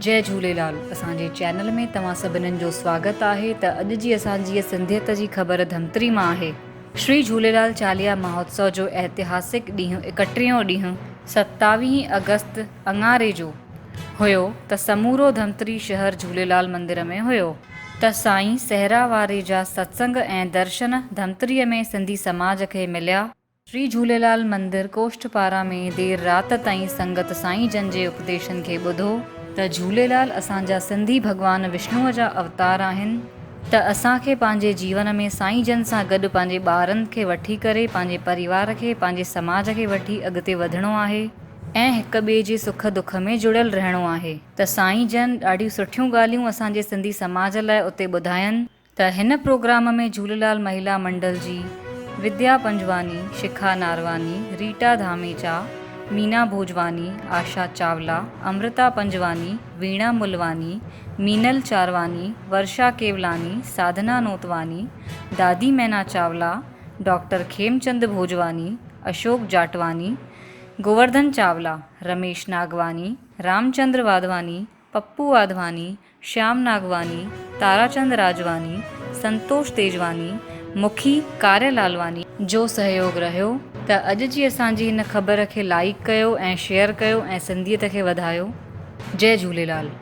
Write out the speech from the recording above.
جئي جهوليلال اسان جي چينل ۾ توهان سڀنن جو سواگت آهي ته اڄ جي اسان جي سنڌيت جي خبر ڌمتري مان آهي شري جهوليلال چاليها مهوتسو جو ايتهاسڪ ڏينهن ايڪٽيهون ڏينهن ستاويهين آگسٽ اڱاري جو هيو ته سمورو ڌمتري شهر جهوليلال مندر ۾ هيو ته سائين صحرا واري جا ستسنگ ۽ درشن ڌمتري ۾ سنڌي سماج کي مليا. شري جهوليلال مندر ڪوشٺ پارا ۾ دير رات تائين سنگت سائين جن جي اپديشن کي ٻڌو ته جهوليلال اسان جا سنڌي ڀڳوان وشنوء جا اوتار آهن ته اسان کي پنهنجي جيون ۾ سائين جن سان گڏ پنهنجي ٻارن کي وٺي ڪري پنهنجي پريوار کي پنهنجي سماج کي وٺي اڳتي وڌڻو آهي ۽ هڪ ٻئي جي سک دک ۾ جڙيل رهڻو آهي ته سائين جن ڏاڍيون سٺيون ڳالهيون اسان جي سنڌي سماج لاء اتي ٻڌاين. ته هن پروگرام ۾ جهوليلال مهيلا منڊل جي وديا پنجواني، شکا نارواني، ريٽا ڌاميچا، مينا ڀوڄواني، آشا چاولا، امرتا پنجواني، ويڻا ملواني، مينل چارواني، ورشا ڪيولاني، ساڌنا نوتواني، دادي مينا چاولا، ڊاڪٽر کيمچند ڀوڄواني، اشوڪ جاٽواني، گوورڌن چاولا، رميش ناگواني، رامچندر واڌواني، پپو واڌواني، شيام ناگواني، تاراچند راجواني، سنتوش تيجواني، مکي ڪاري لالواني جو سهيوڳ رهيو ته اڄ جي اسان جي هن خبر کي لائيڪ ڪيو ۽ شيئر ڪيو ۽ سنڌيت کي وڌايو جئي جهوليلال.